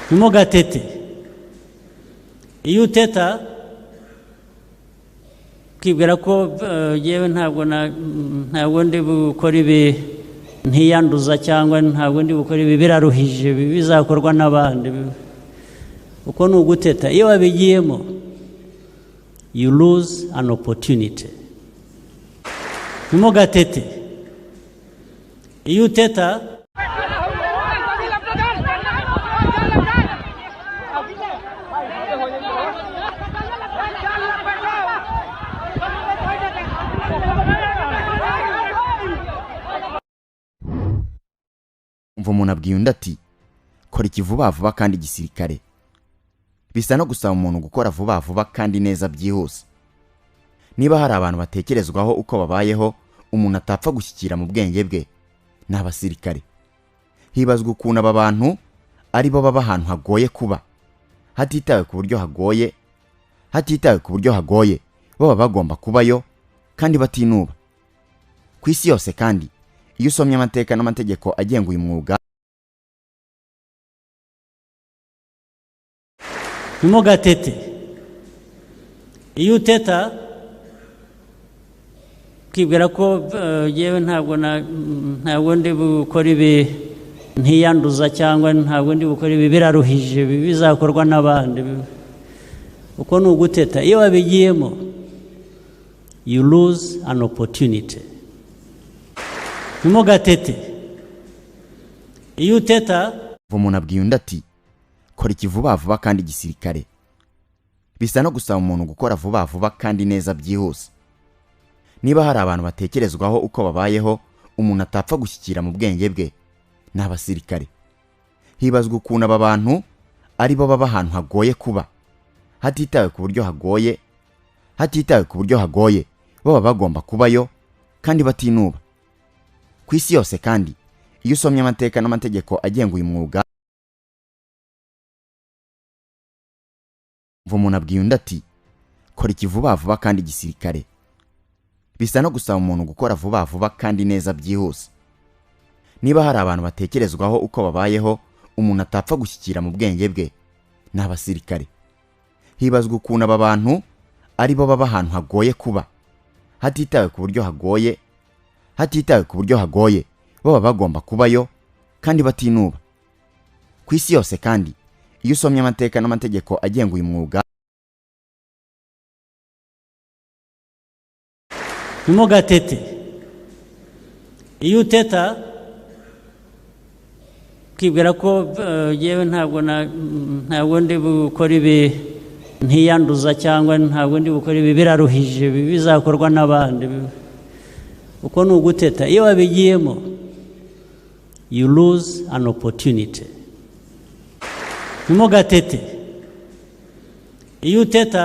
Ntimugatete. Iyo uteta ukibwira ko yewe ntabwo ndi bukore ibi, ntiyanduza, cyangwa ntabwo ndi bukore ibi, biraruhije, bizakorwa n'abandi, uko ni uguteta. Iyo wabigiyemo, you lose an opportunity. Ntimugatete. Iyo uteta. Umva umuntu abwiye undi ati: "Kora iki vuba vuba kandi gisirikare." Bisa no gusaba umuntu gukora vuba vuba kandi neza byihuse. Niba hari abantu batekerezwaho uko babayeho umuntu atapfa gushyikira mu bwenge bwe, ni abasirikare. Hibazwa ukuntu aba bantu ari bo baba ahantu hagoye kuba, hatitawe ku buryo hagoye, hatitawe ku buryo hagoye, baba bagomba kubayo kandi batinuba. Ku isi yose kandi, iyo usomye amateka n'amategeko agenga uyu mwuga. Ntimugatete. Iyo uteta ukibwira ko yewe ntabwo ndi bukore ibi, ntiyanduza, cyangwa ntabwo ndi bukore ibi, biraruhije, bizakorwa n'abandi, uko ni uguteta. Iyo wabigiyemo, you lose an opportunity. Ntimugatete. Iyo uteta. Umuntu abwiye undi ati: "Kora iki vuba vuba kandi gisirikare." Bisa no gusaba umuntu gukora vuba vuba kandi neza byihuse. Niba hari abantu batekerezwaho uko babayeho umuntu atapfa gushyikira mu bwenge bwe, ni abasirikare. Hibazwa ukuntu aba bantu ari bo baba ahantu hagoye kuba, hatitawe ku buryo hagoye, hatitawe ku buryo hagoye, baba bagomba kubayo kandi batinuba. Ku isi yose kandi, iyo usomye amateka n'amategeko agenga uyu mwuga. Umva umuntu abwiye undi ati: "Kora iki vuba vuba kandi gisirikare." Bisa no gusaba umuntu gukora vuba vuba kandi neza byihuse. Niba hari abantu batekerezwaho uko babayeho umuntu atapfa gushyikira mu bwenge bwe, ni abasirikare. Hibazwa ukuntu aba bantu ari bo baba ahantu hagoye kuba, hatitawe ku buryo hagoye, hatitawe ku buryo hagoye, baba bagomba kubayo kandi batinuba. Ku isi yose kandi, iyo usomye amateka n'amategeko agenga uyu mwuga. Ntimugatete. Iyo uteta ukibwira ko yewe ntabwo ndi bukore ibi, ntiyanduza, cyangwa ntabwo ndi bukore ibi, biraruhije, bizakorwa n'abandi, uko ni uguteta. Iyo wabigiyemo, you lose an opportunity. Ntimugatete. Iyo uteta.